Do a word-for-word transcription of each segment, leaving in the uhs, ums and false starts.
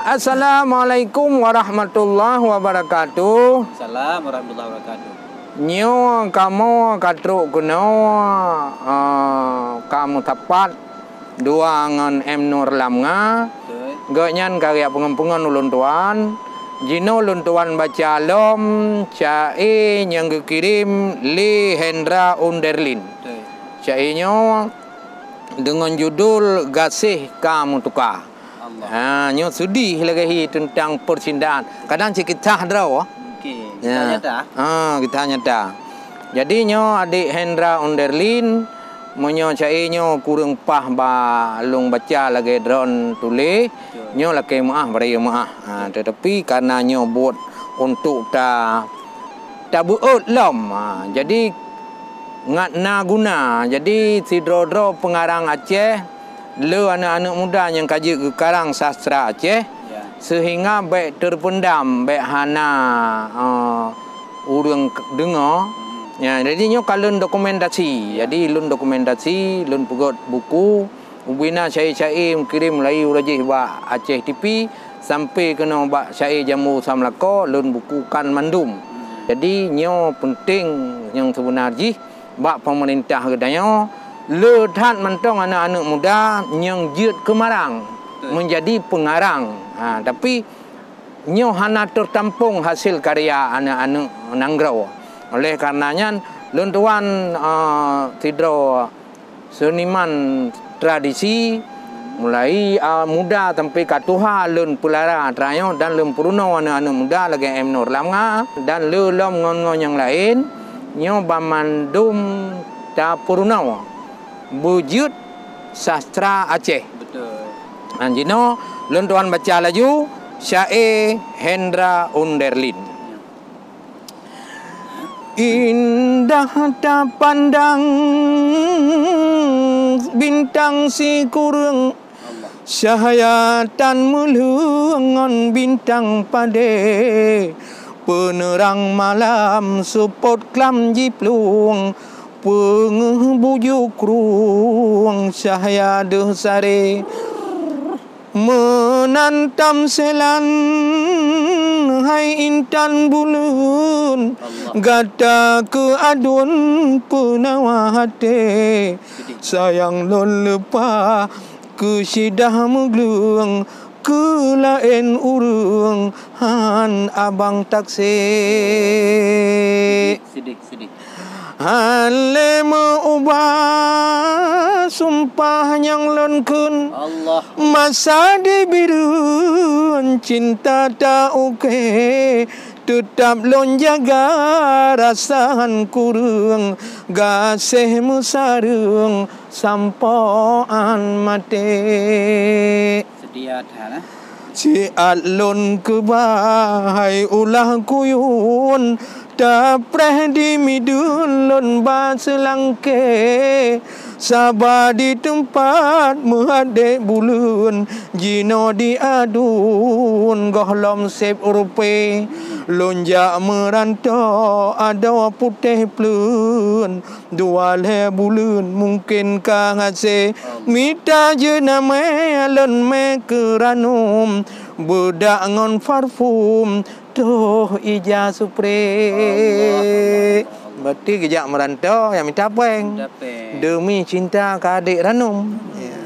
Assalamualaikum warahmatullahi wabarakatuh. Salam warahmatullahi wabarakatuh. Nyoe kamoe ka trok keunoe, eh, ka meusapat dua ngon M Nur Lam Nga. Betul. Gobnyan ka geujak peungon-peungon ulôn tuan. Jinoe lôn tuan baca lom ca'e nyang geukirém lé Hendra Underlin. Betul. Ca'e nyoe deungon judul Gaséh Ka Meutuka. Allah. Ha, nyoe seudeh lagèe hi teuntang peurcindaan. Kadang cit kisah droe. Oke, ya. Kisah nyata. Ha, kisah nyata. Jadi nyoe adék Hendra Underlin, meunyoe ca'e nyoe kureueng paih bak lôn baca lagèe droen tuléh, betul, nyoe lakèe meu'ah, beurayeuk meu'ah. Ha, tetapi karena nyoe buet untuk ta tabeuôt lom. Ha, jadi ngat na guna. Jadi sidroe-droe peungarang Aceh, le aneuëk-aneuëk muda nyang ka jeuet geukarang sastra Aceh, ya, seuhingga bèk teupeundam, bèk hana, eh, ureuëng k-, deungoe. Hmm. Ya, jadi nyoe ka lôn dokumentasi. Ya. Jadi lôn dokumentasi, lôn peugöt buku. Ubena ca'e-ca'e meukirém mulai uroe jih bak Aceh T V sampai keunoe bak ca'e Jambo Samlakoe, lôn bukukan mandum. Jadi nyoe peunteng nyang seubeuna jih bak peumeurintah geutanyoe, le that mantong aneuëk-aneuëk muda nyang jeuet keu marang, betul, meunjadi peungarang. Ha, tapi nyoe hana teuh tampông hasil karya aneuëk-aneuëk nanggroe. Oleh kareuna nyan, lôn tuan, eh, sidroe seuniman tradisi, mulai, a, muda sampai ka tuha lôn peulara atra nyoe dan lôn peurunoe aneuëk-aneuëk muda lagèe M Nur Lam Nga dan le lom ngon-ngon nyang laén, nyoe banmandum tapeurunoe beujeuet sastra Aceh. Betul. Nyan jinoe lôn tuan baca laju ca'e Hendra Underlin. Ya. Indah tapandang bintang sikureueng, cahya tan meuleueng ngon bintang padé. Peuneurang malam seupôt klam jiplueng, peungeuh bujur krueng cahya deuh saré. Meunan tamsilan hai intan buleuen, gata keu aduen peunawa até. Sayang lôn leupah keu sidah meugleueng, keu laén ureuëng han abang taksé. Sidék, sidék. Han lé meu-ubah sumpah nyang lôn kheun. Allah. Masa di bireuen cinta ta uke, teutap lôn jaga rasa han kureueng, gaséh meusareueng sampoe án maté. Seutia that, eh? Siat lôn keubah hai ulah kuyun, tapreh di mideuen lôn ba seulangké. Saba di teumpat meuhadék buleuen, jinoe di aduen gohlom seb rupé. Lôn jak meuranto adoe putéh pleuen. Dua lhée buleuen mungken ka hase mita jeunamé lôn mé keu ranum, beudak ngon parfum, toh ija supre. Berarti geujak meuranto nyang mita péng. Mita péng. Demi cinta keu adék ranum. Ya.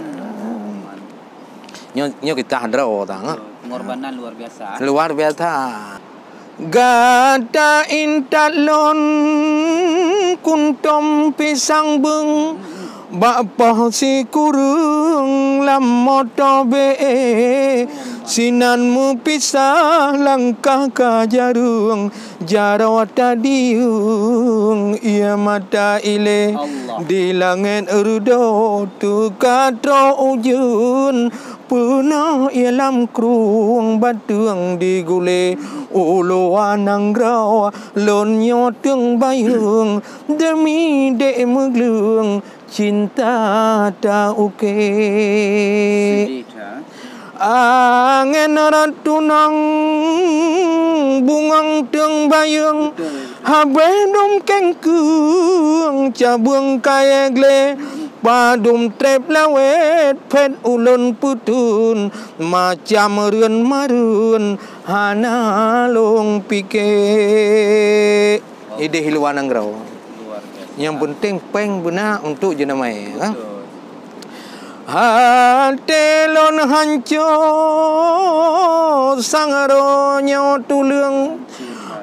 Nyoe, nyoe kisah droe tang, ha? Pengorbanan luar biasa. Luar biasa. Gata intat lôn kuntom pisang beung, bak poh sikureueng lam moto B E. Sinan meupisah langkah ka jareueng, jaroe tadieueng, ie mata ilée. Allah. Di langét reudoe teuka troh ujeuen, peunoh ie lam krueng bateueng digulé. U luwa nanggroe lôn nyoe teueng bayeueng, demi dék meugleueng cinta ta uke. Sedih, ha? Angén rot tunong bungong teueng bayeueng, habéh dum kengkeueng cabeueng kayée glé. Padum treb lawét phét ulôn peuteun, macam reuen mareueng hana lôn pike. Idéh luwa nanggroe. Nyang peunteng péng beuna untuk jeunamae, ha? Até lôn hanco, sang roe nyoe tuleueng,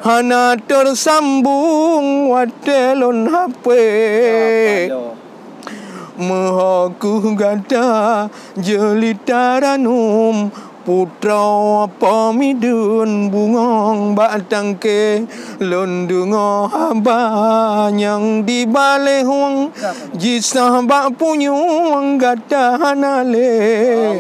hana teusambong watée lôn hapé. Meuho kheueh gata jeulita ranum, putroe Po Mideuen bungong bak tangke. Lôn deungoe haba nyang di balée hueng, jisoh bak punyueng gata hana lé.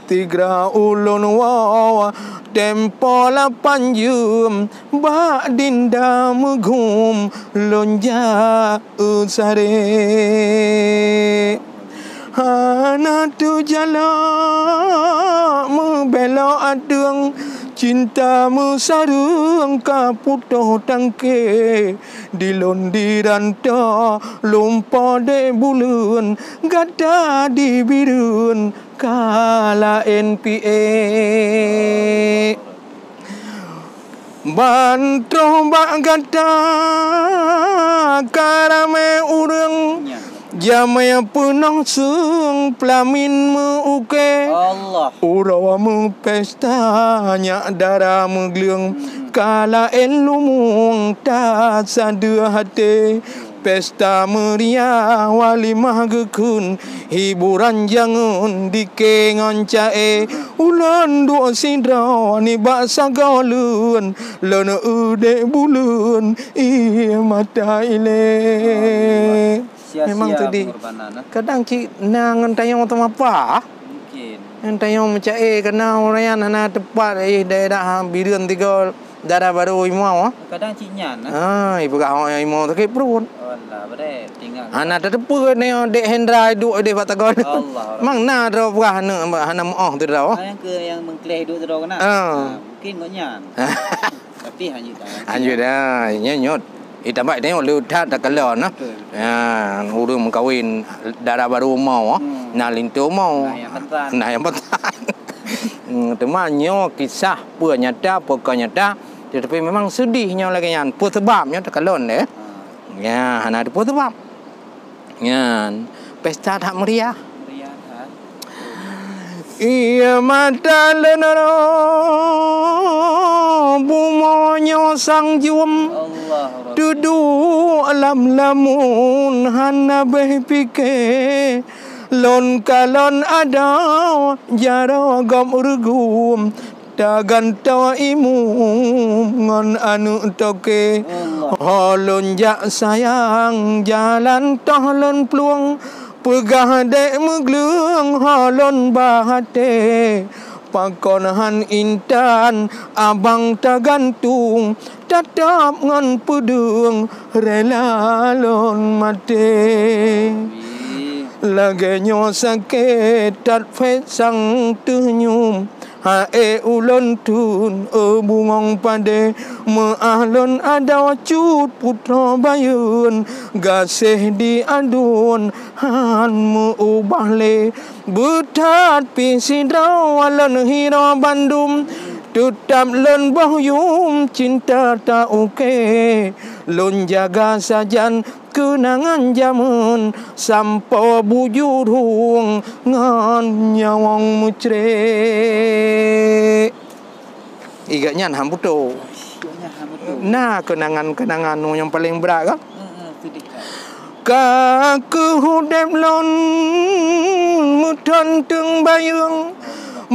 Tigra ulôn woe tempo lapan jeuem, bak dinda meughum lôn jak eu saré. Hana teujalok meubelok ateueng, cinta meusareueng ka putôh tangke. Di lôn di ranto lumpo dek buleuen, gata di Bireuen ka laén piék. Ban troh bak gata ka ramé ureuëng, jamé peunoh seueng peulamin meu-uke. Uroe meupesta nyak dara meugleueng, ka laén lumueng that sadeue até. Pesta meuria walimah geukheun, hiburan jangeun dike ngon ca-e. Ulôn duek sidroe nibak sagoe leuen, lôn eudek buleuen ié mata ilée. Memang teudeh. Kadang cit na ngon tanyoe teumapa. Ngon tanyoe meuca-e, karena ureuëng nyan hana teupat, eh, daerah Bireuen tiga. Dara barô imoe, ah. Kadang cit nyan, ah. Ah, ipeugah awak imoe sakét pruet. Alah, badai tinggal. Hana tateupeue nyoe Dek Hendra iduek deh bak tagon. Allah. Mang na droe peugah aneuk hana meuoh tu droe. Ah, nyang keu nyang meukleh iduek tu droe keunan. Ah. Ah, mungkin kok nyan. Tapi hanjeuet dah. Hanjeuet dah. Nyoe nyot. Eh, tambah tengok le that takalon, nah. Betul. Ya, ureuëng meukawen dara barô imoe, ah. Hmm. Na linto imoe. Na nyang pesan. Na nyang pesan. Hmm, teuma nyoe kisah peue nyata, peue kon nyata, tetapi memang sedih nyoe lagée nyan. Peue sabab nyoe takalon deh? Ya, hana ada peue sabab. Nyan, pesta that meriah. Meriah that. Ié mata lôn roh bumoe nyoe sang juem. Allahu Akbar. Duduek lam lamun hana beh pike. Lôn kalon adoe jaroe gob reugum, tagantoe imum ngon aneuk toke. Allah. Ho lôn jak sayang jalan toh lôn plueng, peugah dek meugleueng ho lôn bah até. Pakon han intan abang tagantung, tatap ngon peudeueng rela lôn maté. Lagée nyoe sakét that phét sang teuh nyum, ha-e ulôn thon, eu bungong padé, meuáh lôn adoe cut putroe bayeuen, gaséh di aduen han meu-ubah lé. Beuthat pih sidroe lôn hiroe bandum, teutab lôn boh yuem cinta ta-uke. Lôn jaga sajan keunangan jameun, sampoe bujur hueng ngon nyawöng meucré. Igak nyan han putôh. Igak nyan han putôh. Na keunangan-keunangan nyang paleng brat kan? Heeh, sedih kan? Ka keuh udeb lôn meuthon teung bayeung,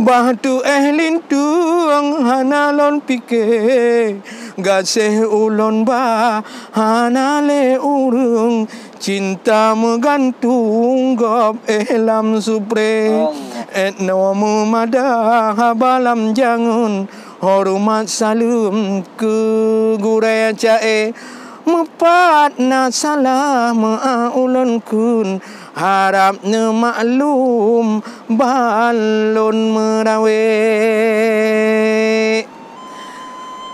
bah tuéh linteung hana lôn pike. Gaséh ulôn bah hana lé ureuëng, cinta meugantung gob éh lam supré. Allah. Etnoe meumada haba lam jangeun, horeumat saleuem keu gurée ca-e. Meupat na salah meuáh ulôn kheun, harab neumaklum ban lôn meurawek.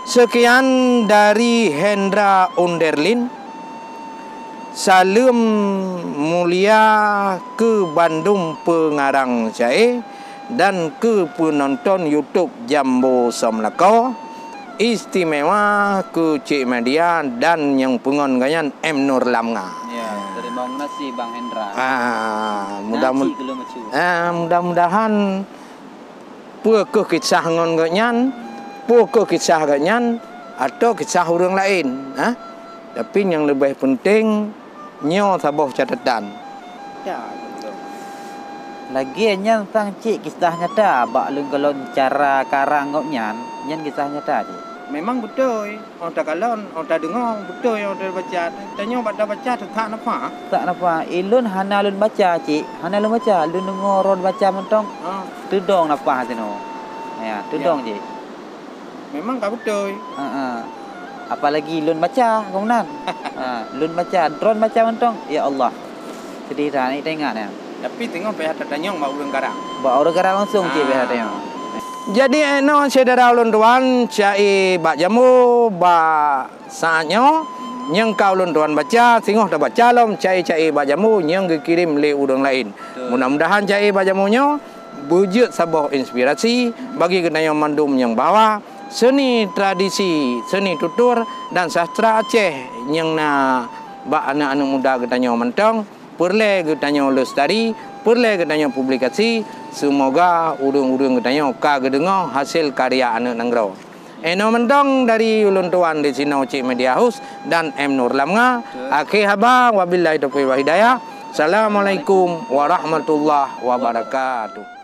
Sekian dari Hendra Underlin. Saleuem mulia keu bandum peungarang ca'e dan keu peunonton YouTube Jambo Samlakoe, istimewa keu Cik Madia dan nyang peungon gobnyan M Nur Lamnga. Ya, terima kasih Bang Hendra. Ah, mudah Ngaji mud- keu lôn bacut. Ah, mudah-mudahan peue keuh kisah ngon gobnyan, peue keuh kisah gobnyan, atau kisah ureuëng laén, ha? Tapi nyang leubeh peunteng, nyoe saboh catatan. Ya, betul. Lagée nyan sang cit kisah nyata bak lôn kalon cara karang gobnyan, nyan kisah nyata cit. Memang beutôi, oh takalon, oh tadeungoe, beutôi oh tabaca. Tanyoe bak tabaca teutak nafah. Tak nafah. Ilôn hana lôn baca cit, hana lôn baca, lôn deungoe droe baca mantong. Ha. Teudong nafah sinoe. Ya, teudong cit. Memang ka beutôi. Heeh. Apalagi lôn baca, keunan. Ha, lôn baca, droe baca mantong. Ya Allah. Sedih that, ni teuingat nyan. Tapi teungoh payah tatanyong bak ureuëng karang. Bak ureuëng karang langsung cit payah tatanyong. Jadi, eh, nyoe syedara ulôn tuan, ca'e bak jambo, bak saát nyoe, nyang ka ulôn tuan baca, singoh tabaca lom ca'e-ca'e bak jambo nyang geukirém lé ureuëng laén. Betul. Mudah-mudahan ca'e bak jambo nyoe beujeuet saboh inspirasi bagi geutanyoe mandum nyang bahwa seuni tradisi, seuni tutur dan sastra Aceh nyang na bak aneuëk-aneuëk muda geutanyoe mantong peureulée geutanyoe lestari, peureulée geutanyoe publikasi. Seumoga ureuëng-ureuëng geutanyoe ka geudeungoe hasé karya aneuëk nanggroe. Inoe mantong dari ulôn tuan di sinoe Cik Media House dan M Nur Lamnga. Betul. Akhé haba, wabillahi taufiq wal hidayah. Assalamualaikum warahmatullahi wabarakatuh.